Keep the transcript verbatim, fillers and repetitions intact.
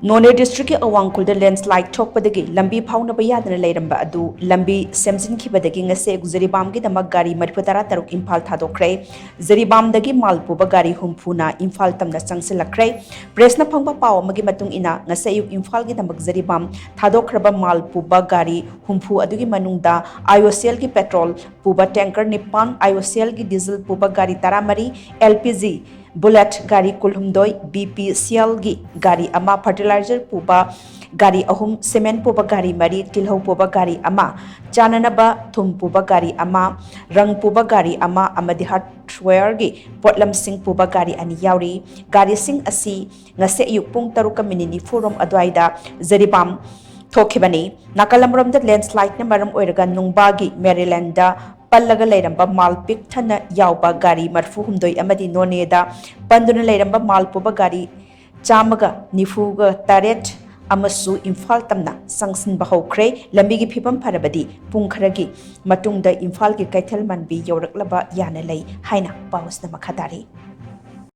ꯅꯣꯅꯦ ꯗꯤꯁꯇ꯭ꯔꯤꯛꯀꯤ ꯑꯋꯥꯡ ꯈꯨꯜꯗ ꯂꯦꯟꯁ꯭ꯂꯥꯏꯗ ꯊꯣꯛꯄꯗꯒꯤ ꯂꯝꯕꯤ ꯐꯥꯎꯅꯕ ꯌꯥꯗꯅ ꯂꯩꯔꯝꯕ ꯑꯗꯨ ꯂꯝꯕꯤ ꯁꯦꯝꯖꯤꯟꯈꯤꯕꯗꯒꯤ ꯉꯁꯤ ꯑꯌꯨꯛ ꯖꯤꯔꯤꯕꯥꯝꯒꯤꯗꯃꯛ ꯒꯥꯔꯤ ꯃꯔꯤꯐꯨ ꯇꯔꯥ ꯇꯔꯨꯛ ꯏꯝꯐꯥꯜ ꯊꯥꯗꯣꯛꯈ꯭ꯔꯦ꯫ ꯖꯤꯔꯤꯕꯥꯝꯗꯒꯤ ꯃꯥꯜ ꯄꯨꯕ ꯒꯥꯔꯤ ꯍꯨꯝꯐꯨꯅ ꯏꯝꯐꯥꯜ ꯇꯝꯅ ꯆꯪꯁꯤꯜꯂꯛꯈ꯭ꯔꯦ꯫ ꯄ꯭ꯔꯦꯁꯅ ꯐꯪꯕ ꯄꯥꯎ ꯑꯃꯒꯤ ꯃꯇꯨꯡ ꯏꯟꯅ, ꯉꯁꯤ ꯑꯌꯨꯛ ꯏꯝꯐꯥꯜꯒꯤꯗꯃꯛ ꯖꯤꯔꯤꯕꯥꯝ ꯊꯥꯗꯣꯛꯈ꯭ꯔꯕ ꯃꯥꯜ ꯄꯨꯕ ꯒꯥꯔꯤ ꯍꯨꯝꯐꯨ ꯑꯗꯨꯒꯤ ꯃꯅꯨꯡꯗ ꯑꯥꯏ ꯑꯣ ꯁꯤ ꯑꯦꯜꯒꯤ ꯄꯦꯇ꯭ꯔꯣꯜ ꯄꯨꯕ ꯇꯦꯡꯀꯔ ꯅꯤꯄꯥꯟ, ꯑꯥꯏ ꯑꯣ ꯁꯤ ꯑꯦꯜꯒꯤ ꯗꯤꯖꯜ ꯄꯨꯕ ꯒꯥꯔꯤ ꯇꯔꯥꯃꯔꯤ, ꯑꯦꯜ ꯄꯤ ꯖꯤ ꯕꯨꯂꯦꯠ ꯒꯥꯔꯤ ꯀꯨꯟꯍꯨꯝꯗꯣꯏ, ꯕꯤ ꯄꯤ ꯁꯤ ꯑꯦꯜꯒꯤ ꯒꯥꯔꯤ ꯑꯃ, ꯐꯔꯇꯤꯂꯥꯏꯖꯔ ꯄꯨꯕ ꯒꯥꯔꯤ ꯑꯍꯨꯝ, ꯁꯤꯃꯦꯟ ꯄꯨꯕ ꯒꯥꯔꯤ ꯃꯔꯤ, ꯇꯤꯜꯍꯧ ꯄꯨꯕ ꯒꯥꯔꯤ ꯑꯃ, ꯆꯥꯅꯅꯕ ꯊꯨꯝ ꯄꯨꯕ ꯒꯥꯔꯤ ꯑꯃ, ꯔꯪ ꯄꯨꯕ ꯒꯥꯔꯤ ꯑꯃ ꯑꯃꯗꯤ ꯍꯥꯔꯗꯋꯦꯌꯔꯒꯤ ꯄꯣꯠꯂꯝꯁꯤꯡ ꯄꯨꯕ ꯒꯥꯔꯤ ꯑꯅꯤ ꯌꯥꯎꯔꯤ꯫ ꯒꯥꯔꯤꯁꯤꯡ ꯑꯁꯤ ꯉꯁꯤ ꯑꯌꯨꯛ ꯄꯨꯡ ꯇꯔꯨꯛꯀ ꯃꯤꯅꯤꯠ ꯅꯤꯐꯨ ꯔꯣꯝ ꯑꯗꯨꯋꯥꯏꯗ ꯖꯤꯔꯤꯕꯥꯝ ꯊꯣꯛꯈꯤꯕꯅꯤ꯫ ꯅꯥꯀꯜ ꯑꯃꯔꯣꯝꯗ ꯂꯦꯟꯁ꯭ꯂꯥꯏꯗꯅ ꯃꯔꯝ ꯑꯣꯏꯔꯒ ꯅꯨꯡꯕꯥꯒꯤ ꯃꯦꯔꯤꯂꯦꯟꯗ ꯄꯜꯂꯒ ꯂꯩꯔꯝꯕ ꯃꯥꯜ ꯄꯤꯛ ꯊꯟꯅ ꯌꯥꯎꯕ ꯒꯥꯔꯤ ꯃꯔꯤꯐꯨ ꯍꯨꯝꯗꯣꯏ ꯑꯃꯗꯤ ꯅꯣꯅꯦꯗ ꯄꯟꯗꯨꯅ ꯂꯩꯔꯝꯕ ꯃꯥꯜ ꯄꯨꯕ ꯒꯥꯔꯤ ꯆꯥꯝꯃꯒ ꯅꯤꯐꯨꯒ ꯇꯔꯦꯠ ꯑꯃꯁꯨ ꯏꯝꯐꯥꯜ ꯇꯝꯅ ꯆꯪꯁꯤꯟꯕ ꯍꯧꯈ꯭ꯔꯦ꯫ ꯂꯝꯕꯤꯒꯤ ꯐꯤꯕꯝ ꯐꯔꯕꯗꯤ ꯄꯨꯡ ꯈꯔꯒꯤ ꯃꯇꯨꯡꯗ ꯏꯝꯐꯥꯜꯒꯤ ꯀꯩꯊꯦꯜ ꯃꯟꯕꯤ ꯌꯧꯔꯛꯂꯕ ꯌꯥꯅ ꯂꯩ ꯍꯥꯏꯅ ꯄꯥꯎꯁꯤꯅ ꯃꯈꯥ ꯇꯥꯔꯤ꯫